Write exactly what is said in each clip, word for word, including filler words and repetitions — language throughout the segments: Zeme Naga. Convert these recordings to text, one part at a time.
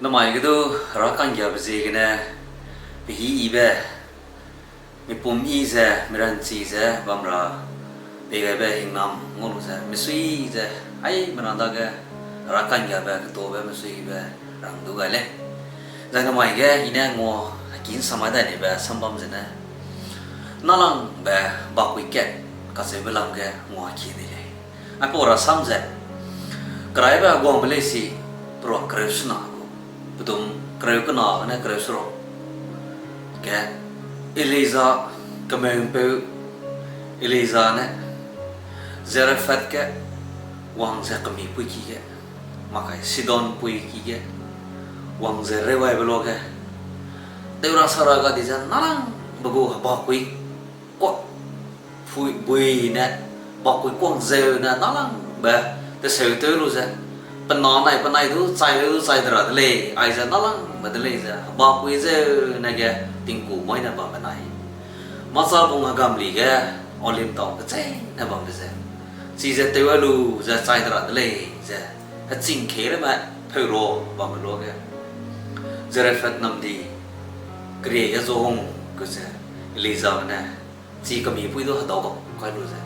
Namai ge du, Hera ka'nggiabe ziegene, pehî yibe, mipum yi ze, miranchi ze bam ra, pei gaibe hingnam ngau lu ze, misui ze, aimena dage, Hera ka'nggiabe, ketabe, misuibe, rang du gai lei. Zai namai ge, i ne ngua, heki ’nsam mai dai neibe, sambam zene, nâlangbe, bakui kat, kacheube lam ge, ngua ki ni lei. Aipau rasam ze, Keraibe heguangbe leisi, peruak kereu sena gu, pedum kereu kena gene kereu seruk ge, Elija kemeu'mpeu Elija ne Zarephath ge wang ze kemipui ki ge, makai Sidon pui ki ge wang ze rewaibe luage, tew ra sa ra ga di ze nâlangbe gu hebakui kuak pui bui ne, bakui kuak zeu ne nâlangbe teseu tew lu ze, pe na nai penai du chai leu du chai de ra de lei, aize nâlangbe de lei ze, hebakui zeu ne ge tingku mai ne bambe nai. Mâchâ bung hegamli ge, olive tau kecheîne bambe ze, chize tew lu ze chai de ra de lei ze, heching kei ramme pheu ra bambe luage, Zarephath namdi kerie ge zu hung gu ze, Elijabe ne, chi kemipui du hedau gap kai lu ze,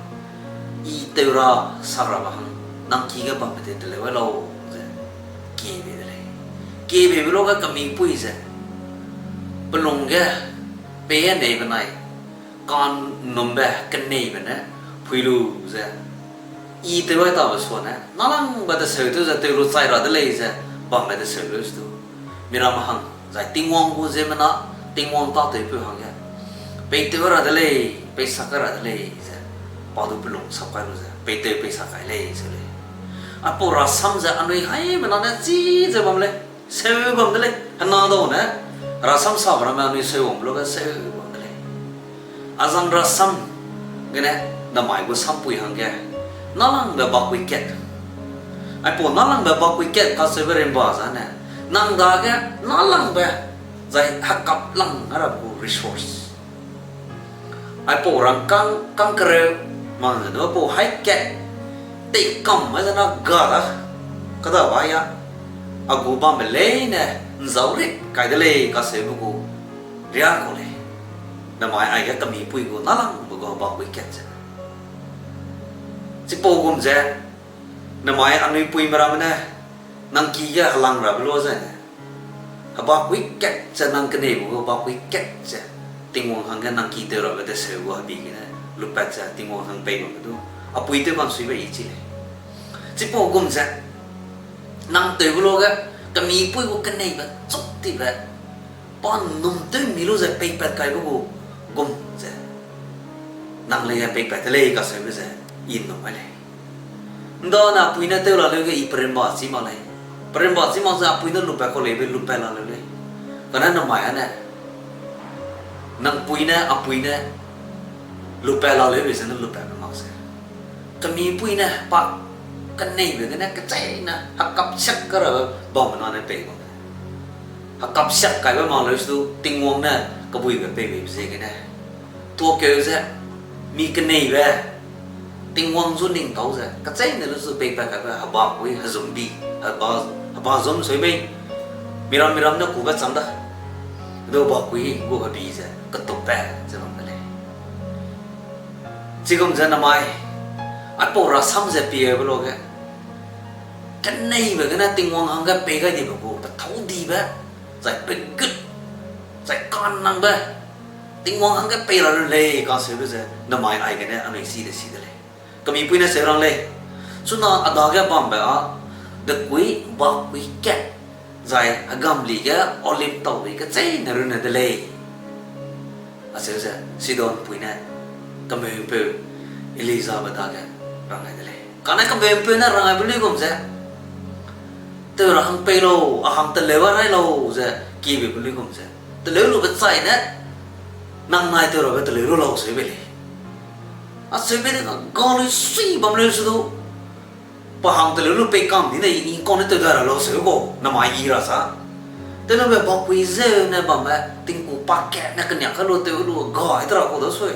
I tew ra sak rabe hang, nang ki ge bambe de teleu lau ze, kiebe de lei. Kiebebe luage kemipui ze, pe lung ge, pei ge nei benai, ka'nnumbe keneibe ne, phui lu ze, I tew ai tabe suane, nâlangbe teseu tew ze tew lu chai ra de lei ze, bambe teseu leu du. Miramme hang, zai Tingwang gu ziemmena, Tingwang tâtewpeu hangge, peitew ra de lei, peisak kai ra de lei ze, pa du pe lung sap kai lu ze, peitew peisak kai lei ze lei. Aipau rasam ze anui haimena ne chi ze bam lei, seu bam de lei, hena dau ne, rasam sabe ramme anui seu bam luage seu bam de lei. Azang rasam gene, namai gu sampui hangge, nâlangbe bakui kat. Aipau nâlangbe bakui kat kacheube rimba zane, nang dage nâlangbe, zai hekap lang ara gu resource. Aipau rangkâng, kangkereu, mang ze du aipau hai kat, teikam mai zena ga da, kada ba ya, a gu bambe leine, ’nzau rit kai de lei kacheube gu, ria kau lei. Namai aige kemipui gu nâlangbe gu bakui kat ze. Chipau gum ze, namai anui puime ramme ne, nang ki ge helang rabe lua zene, hebakui kat ze nang keneibe gu hebakui kat ze, Tingwang hangge nang ki tew rabe teseu gu hebi gene, lupat ze Tingwang hang pei bambe du, apui tew bam suibe i chi lei. Chipau gum ze, nang tewbe luage, kemipui gu keneibe chuk tibe, pa ’nnum tew mi lu ze peipat kaibe gu gum ze, nang leige peipat de lei kacheube ze, i ’nnum mai lei. ’Ndane apui ne tew la leu ge i perimba chî mak lei. Perimba chî mak ze apui ne lupat kau leibe lupat la leu lei. Kane namai ane, nang pui ne, apui ne, lupat la leube zene lupatbe mak ze, kemipui ne pa keneibe gene kecheîne hekap siak karabe bamme na ne pei bam lei. Hekap siak kaibe mak leu su du Tingwang ne kebuibe pei beibe ziegene, tuakeu ze, mi keneibe, Tingwang zu ning tau ze kecheîne lu su peipat kaibe hebakui hezumbi, heba, heba zum sui mei, miram miram ne kube chang da, du bakui gu hebi ze ketupe ze bam de lei. Chigum ze namai, aipau rasam ze piebe luage, keneibe gene Tingwang hangge pei gai dibe gu pethâu dibe, zai pegut, zai ka'nnangbe, Tingwang hangge pei ra lu lei kacheube ze namai aigene anui chi de si de lei. Kemipui ne seu rang lei. Chuna a dage bambe â, dekui, bakui kat, zai hegamli ge olive tau bei kecheîne runne de lei. Acheu ze Sidonpui ne kemeu'mpeu Elijabe dage rang gai de lei. Kane kemeu'mpeu ne rang gaibe luigum ze, tew ra hang pei lau, a hang teleu a rai lau ze, kiebe luigum ze, teleu lube chai ne, nang nai tew rabe teleu lu lau seu bei lei. Acheu bei de ga lui sui bam leu su du, pa hang teleu lu pei kam di ne i kau ne tew dai ra lau seu kau, namai i ra sa. Teleu be bakui zeu ne bamme, tingku pa kat ne keniak kai lu tew lu gai de ra kau da sui.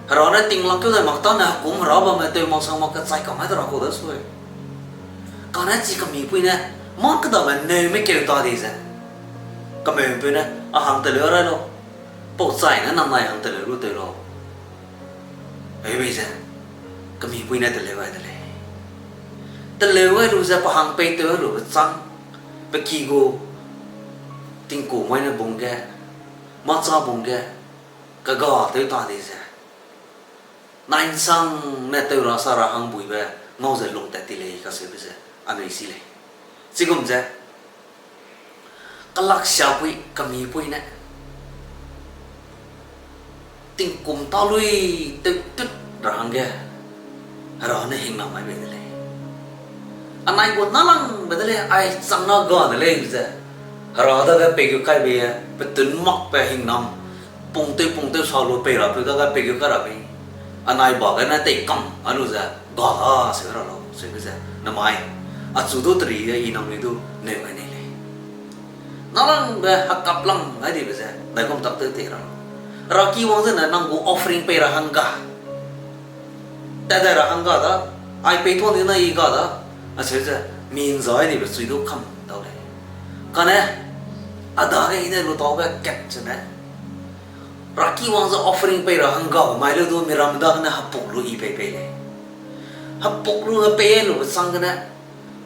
Hera ne tinglak keu dai mak ta ne hekum hera bamme tew mak sang mak kechai kam hai de ra kau da sui. Kane chi kemipui ne, Mâ kedabe neume keu ta di ze, kemeupeu ne, a hang teleu rai lau, pau chai ne nangnai hang teleu lu tew lau. Eubei ze, kemipui ne teleu gai de lei. Teleu gai lu ze pe hang peitew lube châng, pe ki gu tingkum mai ne bung ge, mâ châ bung ge, kega tew ta di ze, nai ’nsangne tew ra sa ra hang buibe ngau ze lung tat ti lei kacheube ze anui chi lei. Chigum ze, kelaksiapui, kemipui ne tingkum tâ lui tewtut ra hangge, Hera ne hingnam mai bei de lei. Anai gu nâlangbe de lei, ai chang na ga de lei ze, Hera dage pei gu kaibe, petun makbe hingnam, pungtew pungtew sa lu pei rapeu dage pei gu kai ra mei. Anai ba gene teikam a lu ze, ga la seu ra lau, seube ze, namai, achu du teri ge i nangnui du neu gai nei lei. Nâlangbe hekap lang gai dibe ze, daigum tak tew tei ra lau. Hera ki wang zene nang gu offering pei ra hangga tat dai ra hangga da, ai pei tuang di na i ga da, acheu ze, mi ’nzai dibe chui du kam dau lei. Kane, a dage i ne lu taube kat zene, Hera ki wang ze offering pei ra hangga mai leu du miramme dagene hepuk lu i pei pei lei. Hepuk lu hepei lube châng gene,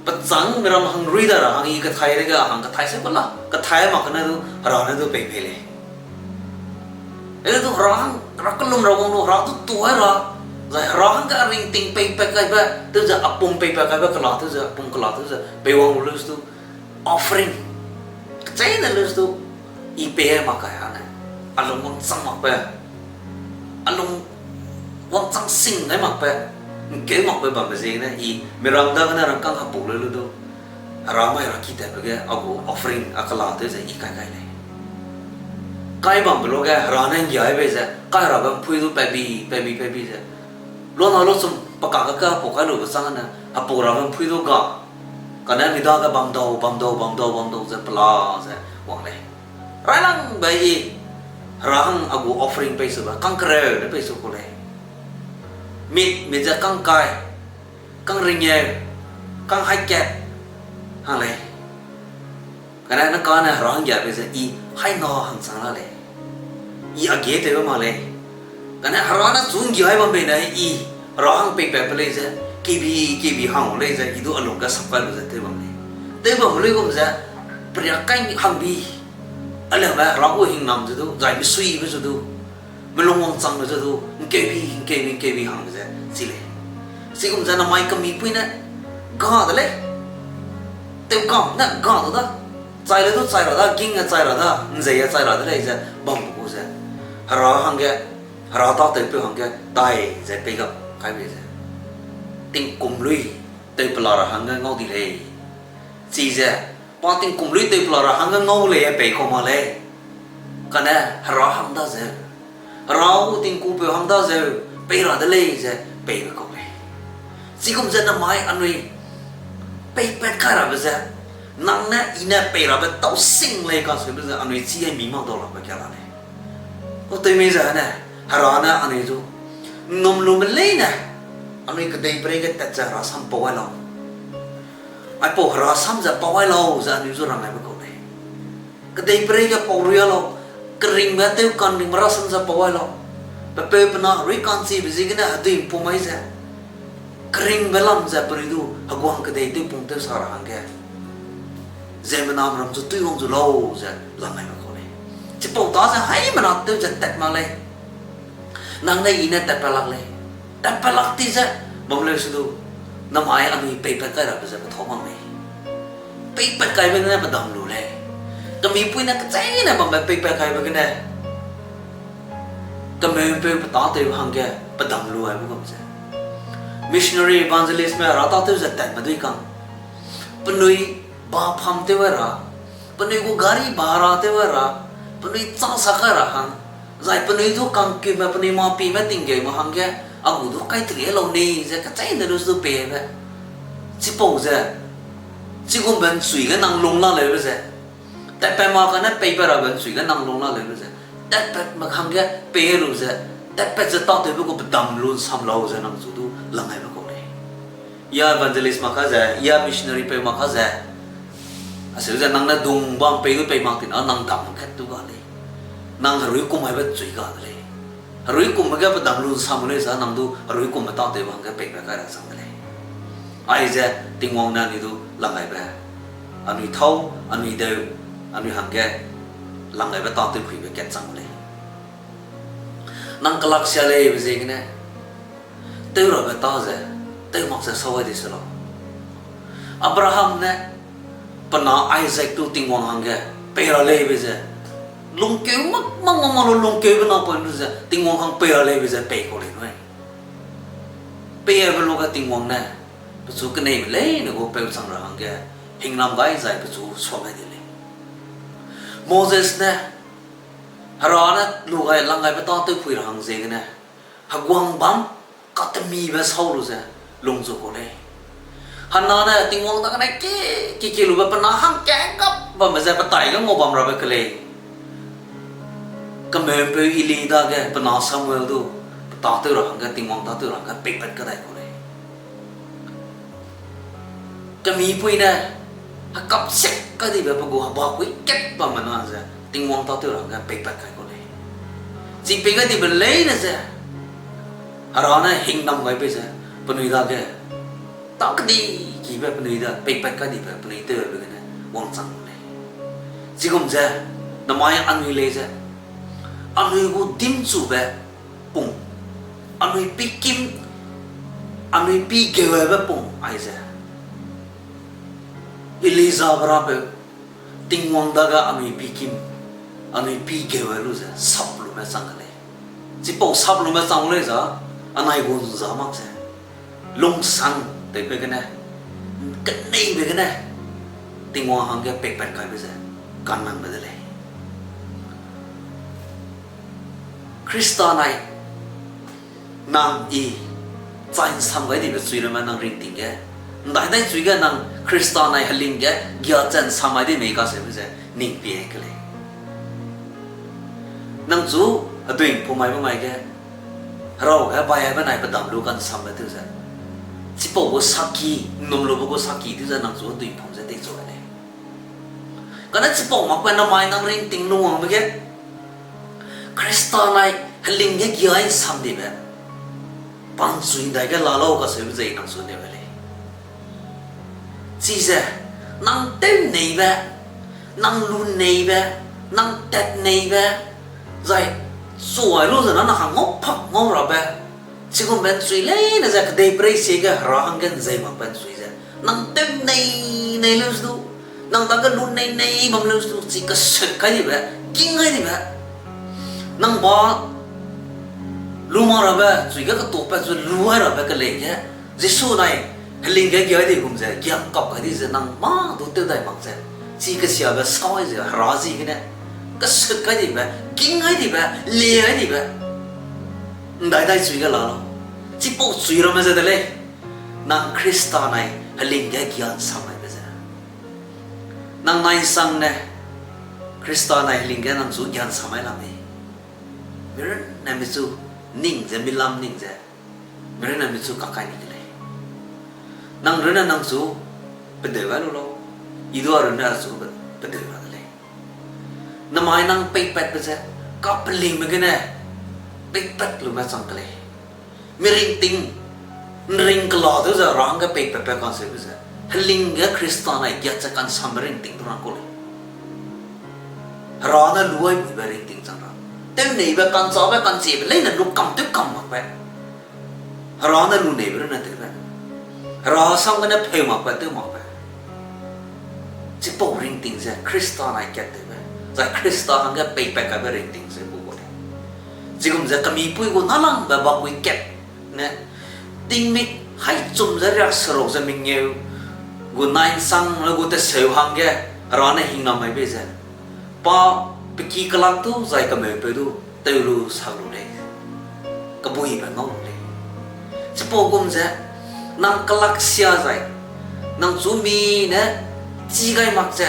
pe châng miram hang rui da ra hang i kethai dege a hang kethai se bala, kethai mak gene du Hera ne du pei pei lei. Ele du Hera hang, Hera kellum ra wang lu, Hera du tuai ra, zai Hera hangge a ringting peipat kaibe, tew ze a pum peipat kaibe kela, tew ze a pum kela, tew ze pei wang lu leu du offering, kecheîne leu du, i pei mak kai hane, a lung wangchang makbe, a lung wangchang sing gai makbe, ’ngkeu makbe bambe ziegene i miram dagene rangkâng hepuk leu lu du, Hera mai Hera ki tatbe ge a gu offering a kela tew ze i kai kai lei. Kai bambe luge Hera ne ’nggiai bei ze, kai rabe ’mpui du patbi, patbi, patbi ze, luana luchum pe kak ge ka hepuk kai lube châng gene, hepuk rabe ’mpui du ga, kane mi dage bam dau, bam dau, bam dau, bam dau ze pela ze wang lei. Railangbe i, Hera hang a gu offering pei sube, kang kereu ne pei su ku lei. Mit, mit ze kang kai, kang ringeu, kang haikat hang lei. Kane ne kane Hera hanggiabe ze i haina hangchang la lei. I a ge tewbe mak lei. Kane Hera ne chu ’nggiai bam bei ne i Hera hang peipatbe lei ze, kebi, kebi hang lei ze, i du a lung ge sap kai lu ze tew bam lei. Tew bam luigum ze, peria kai hangbi, a leume Hera gu hingnam ze du, zai mesuibe ze du, melung wangchangbe ze du, ’ngkeubi, ’ngkeubi, ’ngkeubi hangbe ze chi lei. Chigum ze namai kemipui ne ga de lei. Tewkam ne ga du da. Chai le du chai ra da, ging e chai ra da, ’nzei e chai ra de lei ze bam gu ze, Hera hangge, Hera tâtewpeu hangge dai ze pei gap kai bei ze, tingkum lui tewpela ra hangge ngau di lei. Chize, pa tingkum lui tewpela ra hangge ngau lei e pei kau mak lei. Kane Hera hang da zeu, Hera gu tingkupeu hang da zeu, pei ra de lei ze peibe kau lei. Chigum ze namai anui peipat kai rabe ze, nang ne i ne pei rabe tau sing lei kacheube ze anui chi ai mi mak dau lakbe ka la lei. Kau tew mei ze ne, Hera ne anui du ’nnum lume leine, anui kedeiperei ge tat ze Hera sam pau ai lau. Aipau Hera sam ze pau ai lau ze anui zu rang aibe kau lei. Kedeiperei ge pau rui a lau, keringbe tew ka'nringme rasam ze pau ai lau. Pe peu pe na herui ka'nchibe ziegene hedui ’mpu mai ze, keringbe lam ze perui du heguang kedei tewpung tew sa ra hangge, ziemmena meram zu tui wang zu lau ze lang aibe kau lei. Chipau ta ze haimena tew ze tat mak lei. Nang ne i ne tatpat lak lei. Tatpat lak ti ze bam leu se du, namai anui peipat kai rabe ze pethau mak mei. Peipat kaibe gene pedam lu lei. Kemipui ne kecheîne bambe peipat kaibe gene, kemeupeu pe tâtewbe hangge pedam lu aibe gum ze, missionary evangelistme Hera tâtew ze tatme dui kang, penui ba pham tew ai ra, penui gu gari ba ra tew ai ra, penui chang sa kai ra hang, zai penui du kangkime penui mapime tinggeume hangge, a gu du kaiteri lau ni ze kecheîne lu du peibe. Chipau ze, chigumbe ’nchui ge nang lung la leube ze, tatpat mak kane peipat rabe ’nchui ge nang lung la leube ze, tatpat mak hangge pei lu ze, tatpat ze tâtewbe gu pedam lu ’nsam lau ze nang zu du lang aibe kau lei. Ya evangelist mak ka ze, ya missionary peu mak ka ze, Aseu ze nang ne dung bam pei du pei mak tina nang dam kat tu ga lei. Nang herui kum aibe chui ga de lei. Herui kumme ge pe dam lu nsam lei za nang du herui kumme tâtew bam ge peibe kai ra chang de lei. Aize Tingwang ne anui du langgaibe, anui thâu, anui deu, anui hangge langgaibe tâtew kuibe kat chang lei. Nang kelak sia leibe ziegene, tew rabe tâ ze, tew mak ze sau gai di se lau. Abraham ne, pe na Isaac du Tingwang hangge, pei ra leibe ze, lungkeu mak, mak, mak, mak lu lungkeube na point lu ze, Tingwang hang pei ra leibe ze, pei kau lei nui. Pei aibe luge Tingwang ne, pechu keneibe leine gu peu chang ra hangge, hingnam gai zai pechu suam gai di lei. Moses ne, Hera ne lu gai lang gaibe tâtew pui ra hang ziegene, heguang bam katemibe sau lu ze lung zu kau lei. Hana ne Tingwang dagene ki, ki, ki lube pe na hangkagap bambe ze pe tai ge ngau bam rabe ke lei. Kemeu'mpeu Eli dage pe na Samuel du, pe tâtew ra hangge, Tingwang tâtew ra hangge peipat kadai kau lei. Kemipui ne, hekap siak kadibe pe gu heba kui kat bamme na ze, Tingwang tâtew ra hangge peipat kai kau lei. Chi pei kadibe leine ze, Hera ne hingnam gaibe ze, penui dage, tâ kedi kibe penui da, peipat kadibe penui tewbe gene, wangchang lei. Chigum ze, namai anui lei ze, anui gu dimchube pung, anui pi kim, anui pi geube pung aize, Elija be rapeu, Tingwang dage anui pi kim, anui pi geube lu ze sap lume chang ke lei. Chipau sap lume chang lei za, anai gun za mak ze, lungsang tewbe gene, keneibe gene, Tingwang hangge peipat kaibe ze, kannangbe de lei. Khrista nai, nang i, chai nsam gai dibe chui ramme nang ringting ge, ndaidai chui ge nang Khrista nai heling ge giachat nsam gai di mei kaseube ze ning pie ke lei. Nang chu hedui mpum mai be mai ge, herau ge bai aibe nai pe dam lu kansambe tew ze, chipau gu saki, nnum lube gu saki tew ze nang chu hedui mpum ze teichu gai lei. Kane chipau makbe namai nang ringting lungwangbe ge, Khrista nai heling ge giai nsam dibe, pang chui ndaige la lau kaseube ze i nang chu neu gai lei. Chize, nang tewneibe, nang luneibe, nang tatneibe, zai, chuai lu ze nang hang ngau pak ngau rabe, chigumbe nchui leine ze kedeiperei sie ge Hera hangge nzei makbe nchui ze, nang tewnei nei leu du, nang dage lunei nei bam leu du, chi kesut kai dibe, king gai dibe, nang ba lu mak rabe, chui ge ketuakpat zu lu gai rabe kelei ge, Jisu nai heling ge giai di gum ze, giang kap kai di ze nang mâ du tew dai mak ze, chi kesiabe sau ai ze Hera ziegene, kesut kai dibe, king gai dibe, lie gai dibe, ndaidai chui ge la lau. Chipau chui ramme ze de lei, nang Khrista nai heling ge giansam aibe ze. Nang nai nsangne, Khrista nai heling ge nang chu giansam ai la mei. Mirunne michu ning ze, milam ning ze, mirunne michu kakai ni de lei. Nang runne nang chu pedeu gai lu lau, i du a runne a chu pe-, pedeu ra de lei. Namai nang peipatbe ze, kapelingbe gene, peipat lume chang ke lei. Miringting, nring kela tew ze rangge peipatbe kanseube ze, heling ge Khrista nai giat ze kansambe ringting du rang kau lei. Hera ne luaibuibe ringting chang ra. Tewneibe, ka'nchâbe, ka'nchibe leine lukam tew kam makbe. Hera ne luneibe runne tewbe. Hera sam gene pheu makbe, tew makbe. Chipau ringting ze Khrista nai kat tewbe, zai Khrista hangge peipat kaibe ringting ze gu gu lei. Chigum ze kemipui gu nalangbe bakui kat ne, tingmik haichum ze riakseruk ze mengeu gu nai nsang le gu teseu hangge Hera ne hingnam mai bei ze, pa pe ki kelak du zai kemeupeu du tew lu sak lu lei. Kebuibe ngau lu lei. Chipau gum ze, nang kelak sia zai, nang chu mi ne chî gai mak ze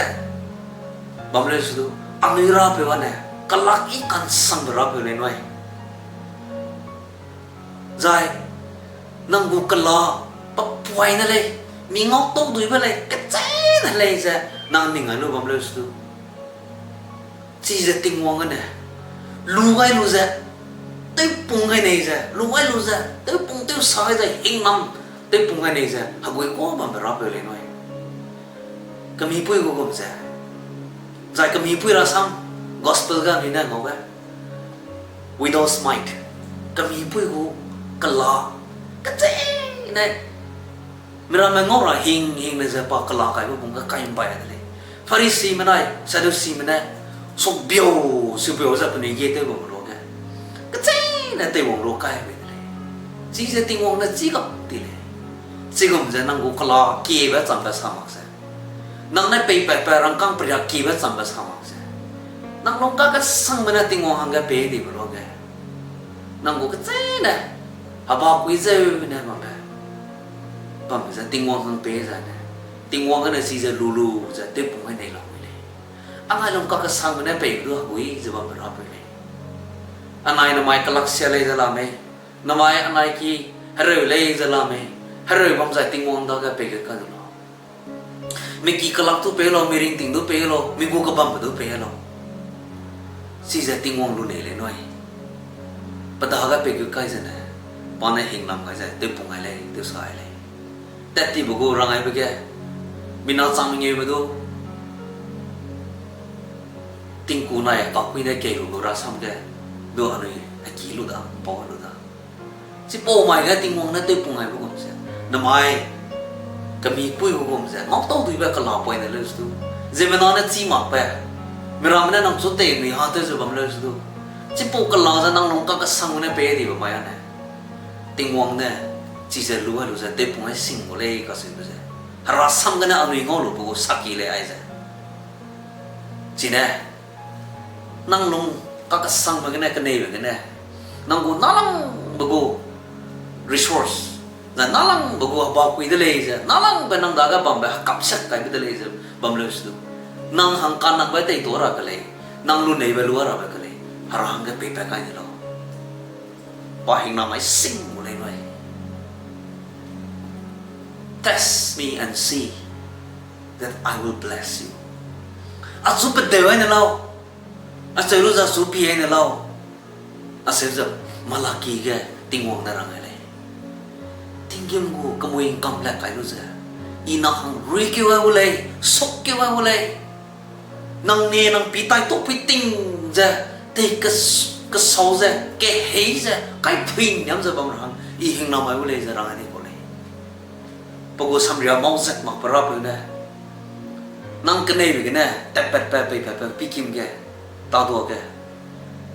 bam leu su du, anui Rapeu â ne, kelak i kansambe Rapeu lei nui. Zai, nang gu kela, pepuai ne lei, mi ngau tau duibe lei, kecheîne lei ze, Nang ning ai lu bam leu su du. Chize Tingwang gene, lu gai lu ze, tewpung gai nei ze, lu gai lu ze, tewpung tewsa gai ze, hingnam, tewpung gai nei ze, hegui kuâ bambe rapeu lei nui. Kemipui gu gum ze. Zai kemipui rasam, gospel ga anui ne ngau ge. Widow's mite. Kemipui gu kela. Kecheîne. Miramme ngau ra hing, hingne ze pa kela kaibe bung ge kai mbai de lei. Pharisime nai, Sadducime ne, sukbiau, sukbiau ze penui ge tew bam luage. Kecheîne teiwang lu kai bei de lei. Chize Tingwang ne chî gap ti lei. Chigum ze nang gu kela kiebe chambe sa mak ze. Nang ne peipatbe rangkâng periak kiebe chambe sa mak ze. Nang lung kakesangbe ne Tingwang hangge pei dibe luage. Nang gu kecheîne, heba kui zeu ne bambe. Bambe ze Tingwang hang pei zane. Tingwang gene chize lu lu ze tewpung gai nei lau mui lei. Anai lung kakesangbe ne pei du hegui ze bambe rapeu lei. Anai namai kelaksia lei ze la mei. Namai anai ki hereu lei ze la mei. Hereu bam zai Tingwang dage pei ge kai du lau. Mi ki kelak du pei lau, mi ringting du pei lau, mi gu kebambe du pei lau. Chize Tingwang lu nei lei nui. Pe dage pei gu kai zene, pa ne hingnam gai ze, tewpung gai lei, tewsa gai lei. Tat tibe gu rang gaibe ge, mina chang mengeube du, tingku nai kakui ne kei lu gu rasam ge, du anui heki lu da, pau lu da. Chipau mai ge Tingwang ne tewpung gaibe gum ze. Namai, kemipui gu gum ze. Ngau tau duibe kela poine leu su du. Ziemmena ne chî makbe. Miramme ne nang chu tei nui ha tew ze bam leu su du. Chipau kela ze nang lung kakesang ne pei dibe mai ane. Tingwang ne, chize lu ai lu ze, tewpung ai sing gu lei kacheube ze. Herasam gene anui ngau lu pe gu saki lei aize. Chine, nang lung kakesangbe gene, keneibe gene, nang gu nalangbe gu resource, zai nalangbe gu heba kui de lei ze, nalangbe nang dage bambe hekapsiak kaibe de lei ze, bam leu su du. Nang hang kanangbe tei tuâ ra ke lei, nang luneibe lua rabe ke lei, Hera hangge peipat kai ni lau. Pa hingnam ai sing gu lei nui. Test me and see that I will bless you. Achu pedeu ai ne lau. Acheu lu ze achu pie ai ne lau. Acheu ze Malaki ge Tingwang ne rang ai lei. Tinggîm gu kemui ’ngkam le kai lu ze, I nang hang ruikeu ai gu lei, sukkeu ai gu lei. Nang ne nang pi tai tau pui ting ze, tei kes-, kesau ze, kehei ze, kaipui niam ze bam ra hang, I hingnam ai gu lei ze rang ai ni kau lei. Pe gu samria mau zat makbe rapeu ne, nang keneibe gene tatpatbe peipatbe pikim ge, taduage,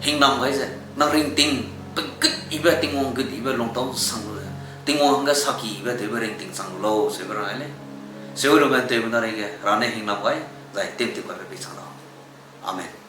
hingnam gai ze, nang ringting, pe gut ibe, Tingwang gut ibe lungtau sang lu ze, Tingwang hangge saki ibe tewbe ringting chang lu lau, seube rang ai lei. Seu lume tewbe na reige, Hera ne hingnam gai, zai tewtip kaibe pei chang lau. Amen.